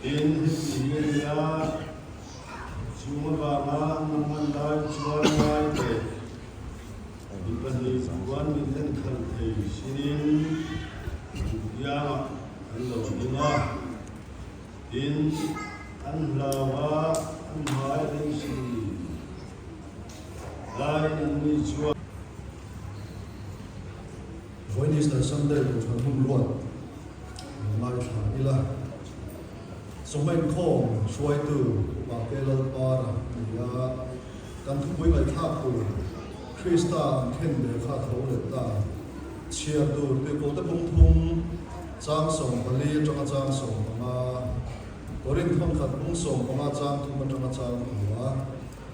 Tin, heti hi a ni a, chung avanga an hman lai chuan ngai teh, mi pahnih chuan min enkhalh thei sinin an kiangah an lo ding a. Tin, an hlau a, an hmai an insin laiin anni chuan. Vawiin Easter Sunday Kohhran hun ruat ngaithla ila. Sawma inkhawm hruaitu Upa Ke Lalpara a ni a, kan thupui ngaihthlak tur Krista an khen ve kha tho leh ta. Chhiar tur Tirhkohte pungthum chang 14 atanga chang 15, Korinth thawnkhat pung 15 chang thum atanga chang kua,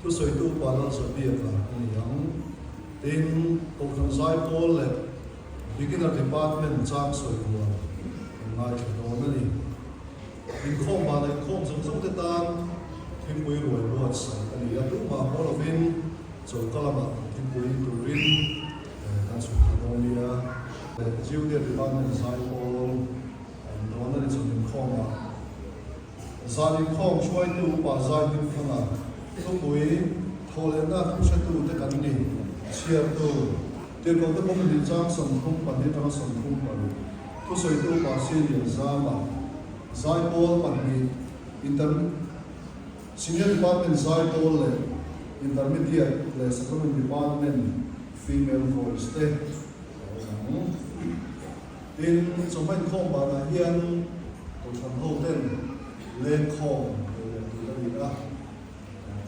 thusawitu Upa Lalzabiaka a ni ang. Tin, Kohhran Zaipawl leh Beginner Department chang sawi huan kan ngaithla dawn a ni. Inkhawm vana inkhawm zawng zawng te tan thingpui ruai buatsaih a ni a, tumah haw lovin choka lamah thingpui turin kan chhuk thla dawn nia. Junior Department Zaipawl an dawn a ni chhun inkhawmah. Zan inkhawm hruaitu upa zai hming thanga thupui thawhlehna thuhretu te kan ni. Chhiartu, Tirhkohte pawm ni chang 32 atanga 36, thusawitu upa Senior Zama, Zaipawl pahnih, Inter Senior Department Zaipawl leh Intermediate leh Sacrament Department Female Voice te a awm ang. Tin, chawhma inkhawm banah hian Kohhran hoten lengkhawm ve leh tur a ni a,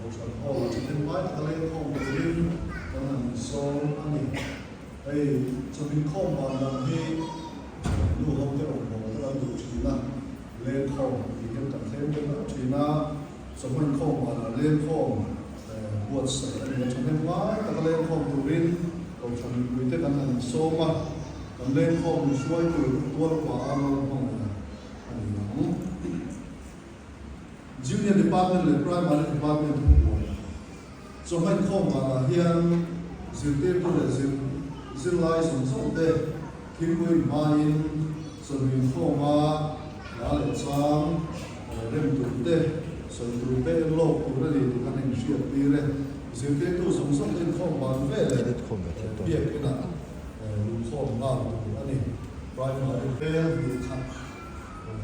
Kohhran ho thahnem ngai taka lengkhawm turin kan han insawm a ni. Hei chawhma inkhawm ban lam hi nu hote rawngbawlte lo duh thin a, lengkhawm tih hian kan thlem deuh deuh thin a, chawhma inkhawm banah lengkhawm buatsaih a ni a, thahnem ngai taka lengkhawm turin Kohhran mipuite kan han insawm a. Kan lengkhawm in hruai tur tualpa a ral hmangaih a ni ang. Junior Department leh Primary Department thubuai chawhma inkhawm danah hian zirtirtu leh zir zirlai zawng zawng te thingpui hmain chawhnu inkhawm a hla leh chang rem tur te sawi tur te en lawk tur a ni tih kan inhriat tir e. Zirtirtu zawng zawng te inkhawm ban veleh biak inah Luhkhawm nghal tur a ni. Primary bel hnih khat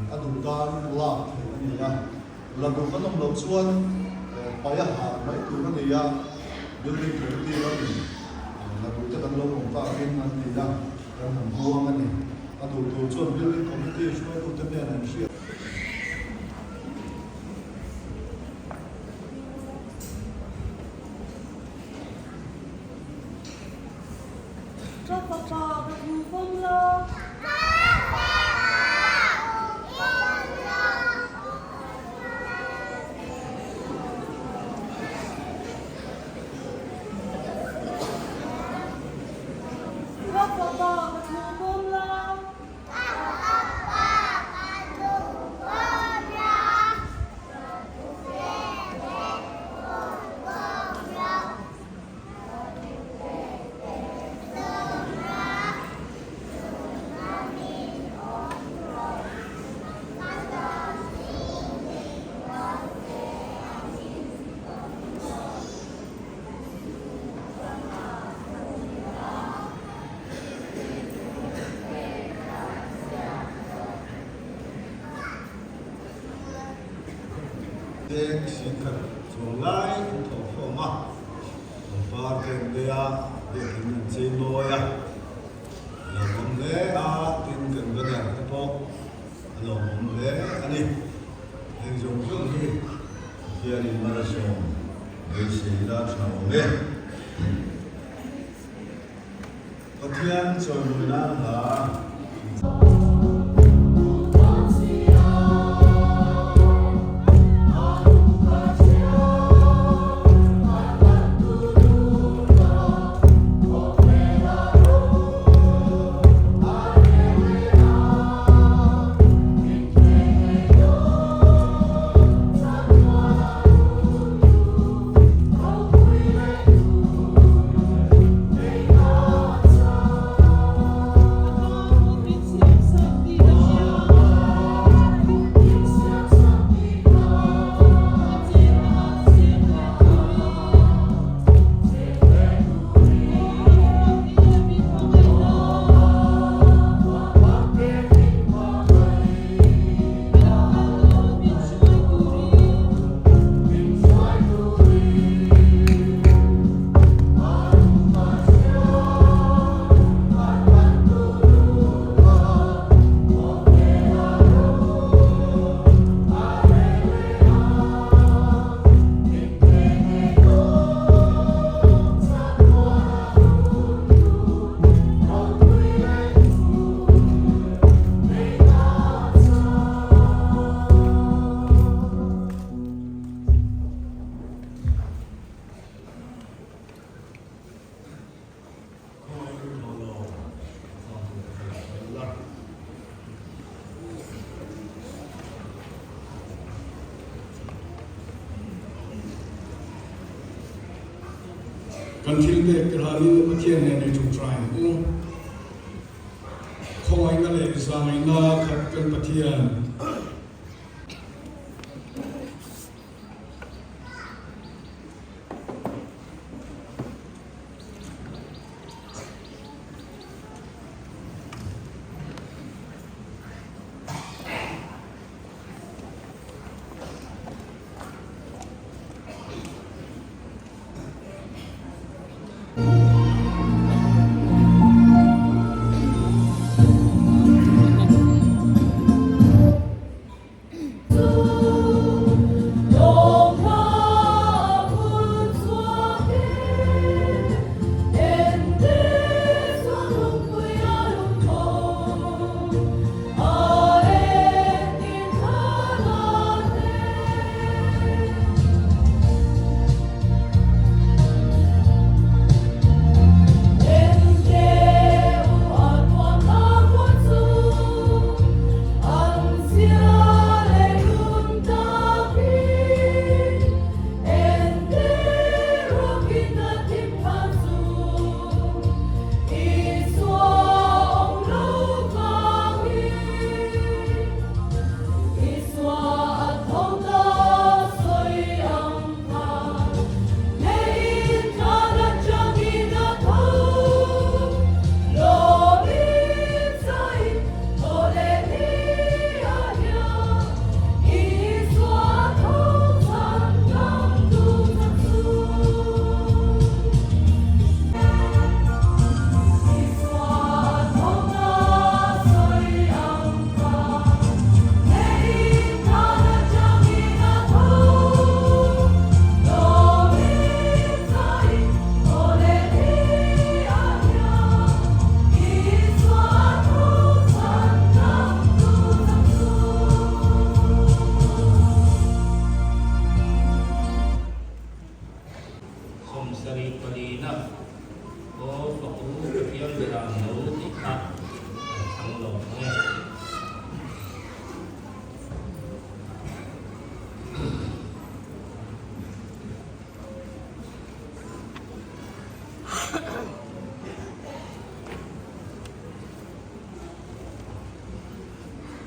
a duh tan lak theih a ni a, la duh kan awm loh chuan pai a hal mai tur a ni a, building committee lamin la duh te kan lo awm takin an ti a, kan han huang a ni. A duh tur chuan building committee hruaitute hnen an hriat. Ka fapa ka thu pawm lo. Ka fapa ka thu pawm lo. Cheng 10,000 chuang lai an thawhkhawm a, pangpar te an bei a, biakin an chei mawi a, a lawmawm hle a, tin kan banner te pawh a lawmawm hle a ni. Heng zawng zawng hi Pathianin mal a sawm beisei ila tha awm e. Pathian chawimawi nan hla. Kan thil pek te hlanin Pathian nen i ṭawngṭai ang u. Khawngaihna leh zahngaihna khat kan Pathian. Sawmsarih palina aw fak u Pathian berah no tih kha kan thlang lo ang e.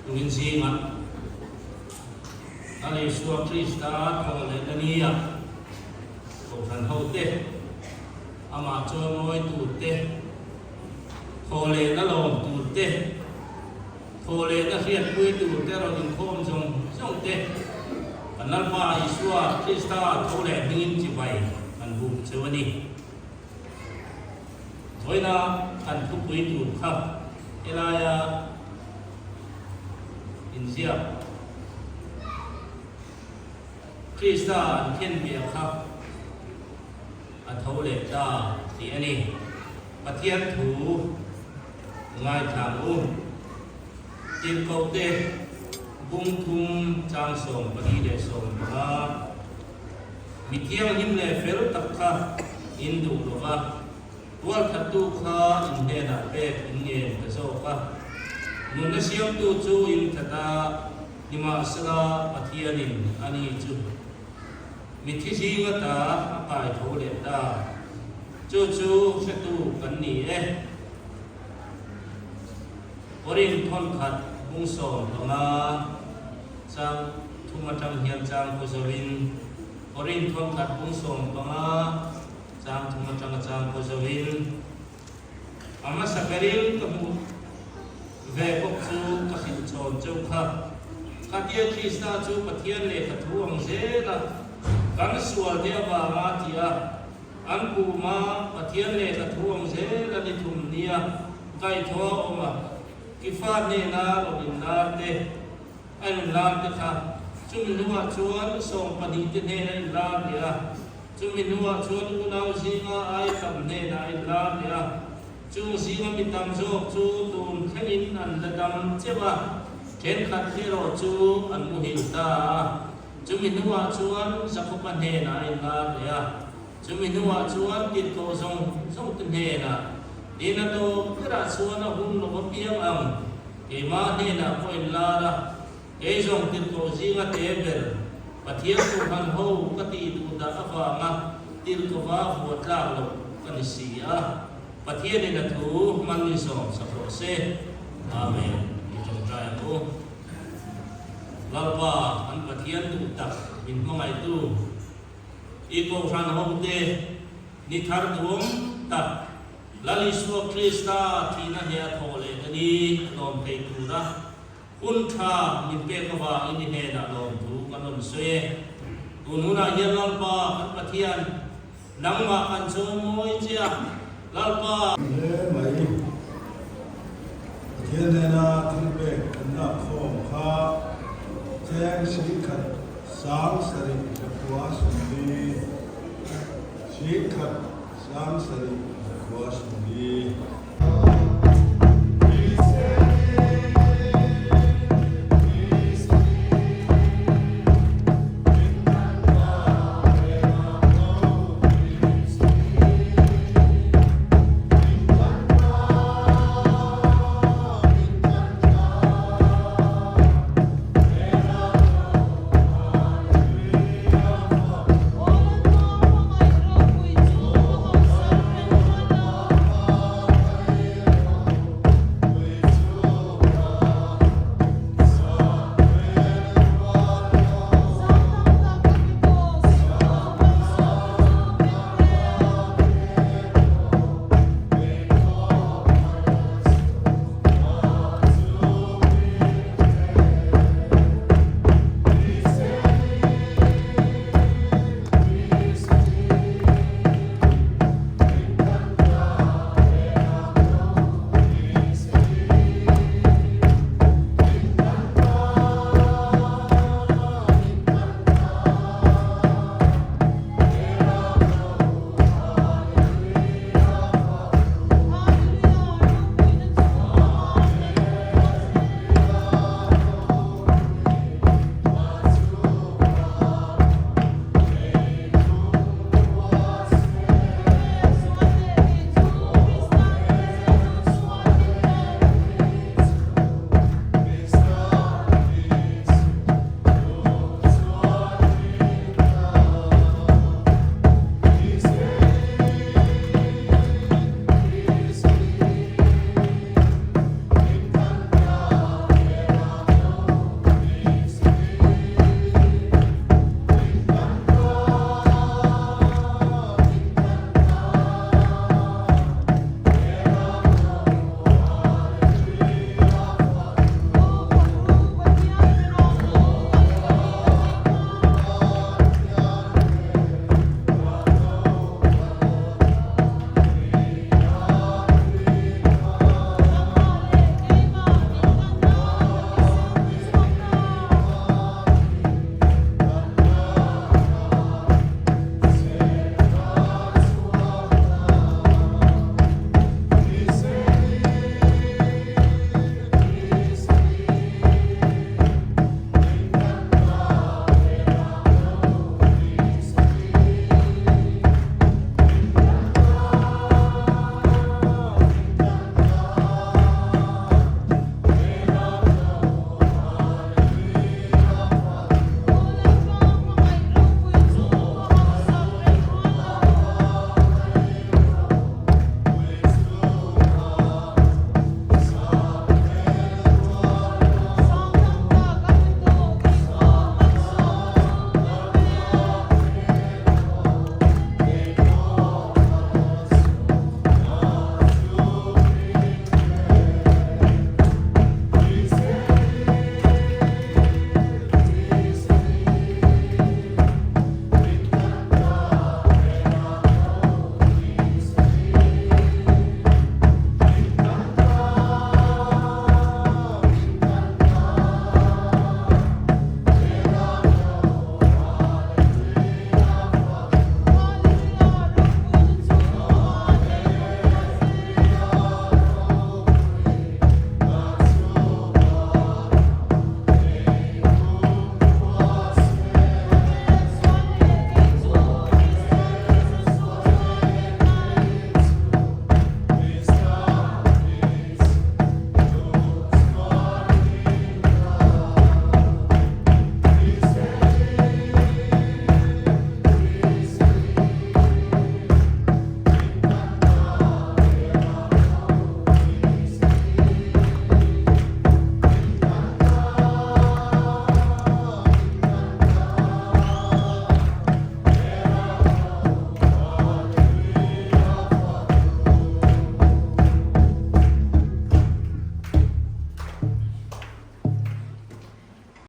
Tuin zingah Lal Isua Krista thawh leh na nia Kohhran hote, amah chawimawi tur te, thawh leh na lawm tur te, thawh leh na hriatpui tur te rawn inkhawm zawng zawng te, kan Lalpa Isua Krista tho leh hmingin chibai kan buk cheu a ni. Vawiina kan thupui tur kha helaia inziak Krista an khenbeh kha a tho leh ta tih a ni. Pathian thu ngaithlang u. Tirhkohte bung thum chang 44. Mi thianghlim leh fel tak kha in duh lo va, tualthattu kha in hnenah pek in ngen ta zawk a. Nunna siamtu chu in that a, nimahsela Pathianin ani chu mithi zinga ta a kai tho leh ta. Chu chu hretu kan ni e. Korin thawnkhat bung 15 chang thum atang hian chang pu zoin, Korin thawnkhat bung 15 chang thum atanga chang pu zoin, a hmasa berin ka hmuh ve bawk chu ka hrilh chhawn cheu kha. Khatia Krista chu Pathian lehkha thu ang zela kan sual te avanga ti a, An puma Pathian lehkha thu ang zel a ni thum nia kaihthawh a awm a, Kifa hnena rawn inlar te, a inlar te kha chumi hnuah chuan 12 te hnena inlar leh a, chumi hnuah chuan unau zinga ai tam hnena a inlar leh a, chung zinga mi tam zawk chu tun thlengin an la dam cheuh a, thenkhat erawh chu an muhil ta a. Chumi hnuah chuan Jakoba hnenah a inlar leh a, chumi hnuah chuan tirhkoh zawng zawngte hnenah, Nina tawp berah chuan a hun lo apiang ang, keimah hnenah pawh inlar a, kei zawng tirhkoh zinga te ber, Pathian Kohhran ho ka tih duh dah avanga tirhkova vuah tlak loh. ka ni si a, Pathianin a thu hman ni zawm sak rawh se. Amen. I tawngtai ang u. Lalpa, kan Pathian duh tak min hmangaihtu, i Kohhran hote ni thar duhawm tak Lal Isua Krista thihna he a thawh leh a ni lawm thei tura hun tha min pek avangin i hnenah lawmthu kan rawn sawi e. Tun hunah hian Lalpa kan Pathian, nangmah kan chawimawi che a, Lalpa. Hle mai. Pathian nena thil pek kan lak khawm kha cheng 10,000 740. 10,000 740.